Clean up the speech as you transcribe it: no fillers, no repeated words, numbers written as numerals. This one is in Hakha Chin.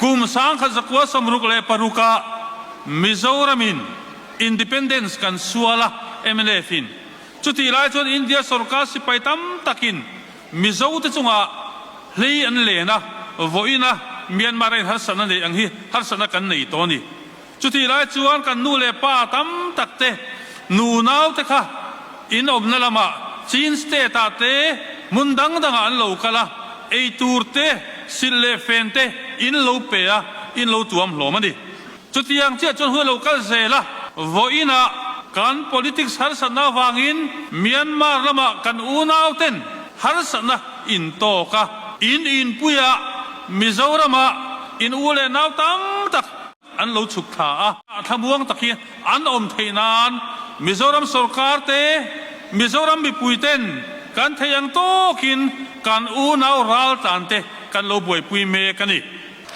Kum 1966 ah Mizoram in independence kan sual a MNF in. Cuti lai cun India sorkar sipai tam takin Mizo te cungah hlei an len a, voin ah Myanmar in harsatnak nei ang hi harsatnak kan nei tawn i cuti lai chuan kan nu le pa tam tak te nunau te kha in awmna lamah Chin state ah te hmun dangdang ah an lo kal a, eitur te silh le fen te in lo pe a, in lo tuam hlawm a ni. Chutiang chiah chuan hun a lo kal zel a, vawiin ah kan politics harsatna avangin Myanmar lamah kan unau ten harsatna in tawk a, in inpui ah Mizoram ah in u leh nau tam tak an lo chhuk thla a, thlamuang tak hi an awm theih nan Mizoram sorkar te, Mizoram mipui ten kan thei ang tawkin kan unau raltlan te kan lo buaipui mek a ni.